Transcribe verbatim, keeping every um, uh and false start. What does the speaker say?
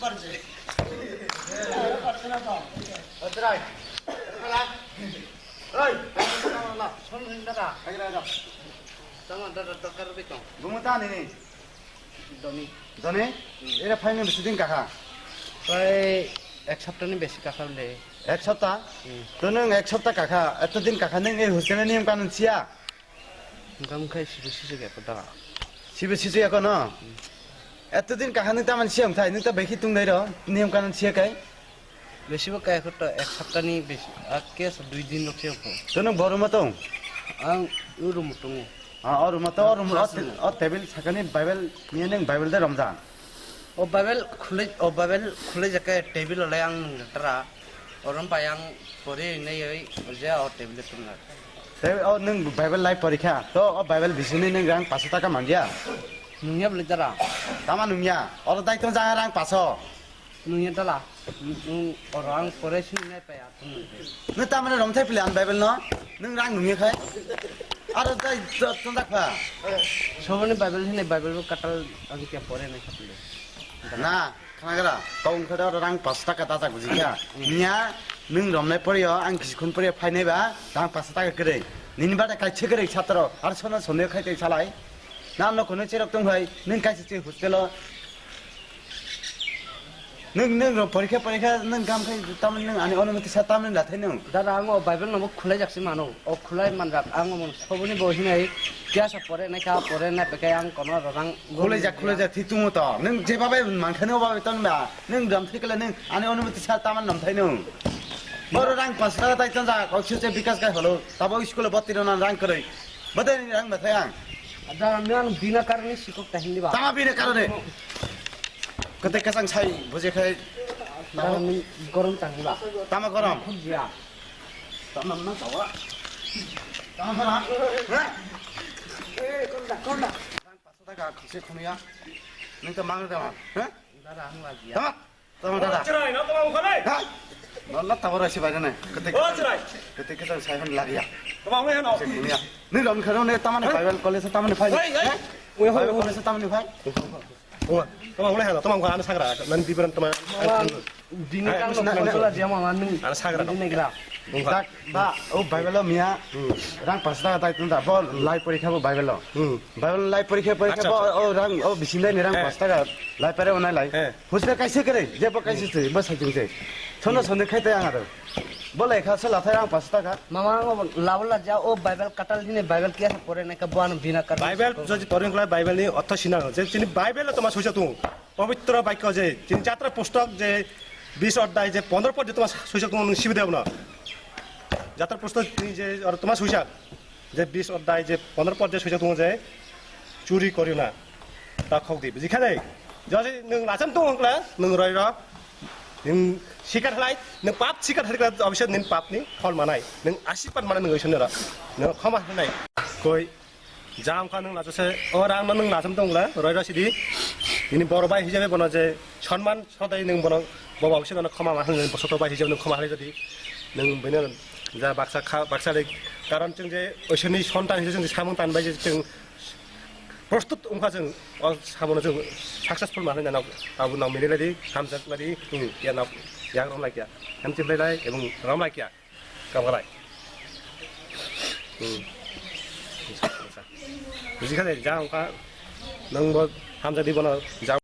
Bumung ta nini? Doni. Doni? Hmm. Era phaini bisi din kakha? Prai ek sapta ni besi kakha le. Ek sapta? Hmm. To nwng ek sapta kakha, eto din kakha nwng ei hostel ni niyom kanun siya? Hwnkha hwnkhe sibo sijak ya kho da. Sibo sijak ya kho no? Hmm. Eto din kakha nwng taman siya wngthai, nwng ta bekhi tungdai ro, niyom kanun siya kai? Besibo kaya kho to, ek sapta ni besi, a case dui din rok se kho. To nwng bo room o tong? Ang o room o tongo. Ah, o room o to, o room o, o table sakani Bible niya nwng Bible de romjak. O Bible khulai, o Bible khulai jake table o lai ang tara. O room pai ang pori nai oi, o je o table de tongo. Te o nwng Bible lai pori kha, to o Bible bisini nwng rang paso taka mangya? Nungya bwlai tara. Tama nungya? Oro dai tong jang rang paso. Nungya dala. Nung oro ang pore sini nai paya. Nwng tamani romthai pili ang Bible no? Nwng rang nungya khai? Aro dai to-, tonjak pha? Soboni Bible hini Bible bo katal ang kya pore nai kha pili. Na, khnagra, tong khe oro rang paso taka dajak buji kha. Niya, nwng romnai pore yo, ang kisikhon pore phainai ba, rang paso taka kwrwi. Nini bade kaisa kwrwi satro, aro sono sonde khai tei salai. Na no kono cherok tong hai, nwng kaisa che hostel o. Nwng, nwng rok porikha, porikha, nwng kam khai tamni nwng ani onumoti sa tamni lathai nwng. Dada, ang o Bible no bo khulai jak si mano. O khulai manjak, ang o mon soboni bo hinai kya sa pore nai kha, pore nai bekai ang kono rorang khulai jak, khulai jak, thik tumo to. Nwng je babai mankhani o babai ton ba. Nwng ram thik le nwng ani onumoti sa taman nam thai nwng. Boro rang paso taka tai ton jak, o suse bikas kai holo. Tabo school o botiro nan rang kwrwi. Botani rang ba thai ang. Ada nang bina karni sikok ta hindi ba. Tama bina karne. Kete kasang sai, buje khai. Nang gorom tang ba. Tama gorom. Khub jia. Tama nang tawa. Tama gorom. Ha? Eh, konda, konda. Rang paso taka khise khunuya. Nang ta mang da. Ha? Dada, ang lagi ya. Tama. Tama dada. Chwrai, no tama ungkha le? Ha? No, no, tama rasi bai nai. Kete. O chwrai. Kete kasang sai hon lagi ya. Tama ungkha no. Khise khunuya. Ni rom kharo ne tama ne Bible college tama ne phai. Hai, hai. Ha? Ungkha, Bible ungkha. College tama ne phai. Ungkha. Tama ungkha no, tama ungkha ano sagra. Nan biberan tama. Dini kang no kula jama man. Ano sagra. Dini gra. Ungkha. Dak ba o Bible o miya. Hmm. Rang paso taka tai tunda bo lai porikha bo Bible o. Hmm. Bible lai porikha porikha bo o rang o bisindai ni rang paso taka lai pare onai lai. Hostel kaisa kwrwi, jebo kaisa se, bo saichung se. Sono sonde khai tai ang aro. Bo lekha se lathai ang paso taka. Mama, ang labo la ja, o Bible katal hini Bible kiya se pore nai ka bo ano bina kar. Bible jodi pore nai Bible ni ortho sina je chini Bible toma suisa tung. Pobitro bakyo je chini jatra pustok je bis odhyay je pondro pad je toma suisa tung nung sibi debo na. Jatra pustok ni je or toma suisa. Je bis odhyay je pondro pad je suisa tung je churi koriyo na. Ta khok di, buji kha dai? Jodi nwng lacham tong wngkla, nwng roi ro. Nwng sikar halai, nwng pap sikar halai kla, obviously nwng pap ni phol manai. Nwng asirpad manai nwng oisonne ro. Nwng khoma halai. Koi, jam kha nwng lachase, o rang no nwng lacham tong wngkla, roi ro sidi. Ini boro bai hijabe bono je sonman sodai nwng bono bobo obviously bono khoma ma halai, bosoto bai hijabe nwng khoma halai jodi. Nwng bini ja baksa kha, baksa de karon chwng je oisoni sontan hijabe chwng samung tan bai je chwng Prostut wngkha chwng o sabono chwng successful manwi nang abo nang mili lai di, hamjak lai di, hmm, ya nang yak rom lai kya, hamchi lai lai, ebong rom lai kya, kam kha lai. Hmm. Buji kha de, ja wngkha, nwng bo hamjak di bono, ja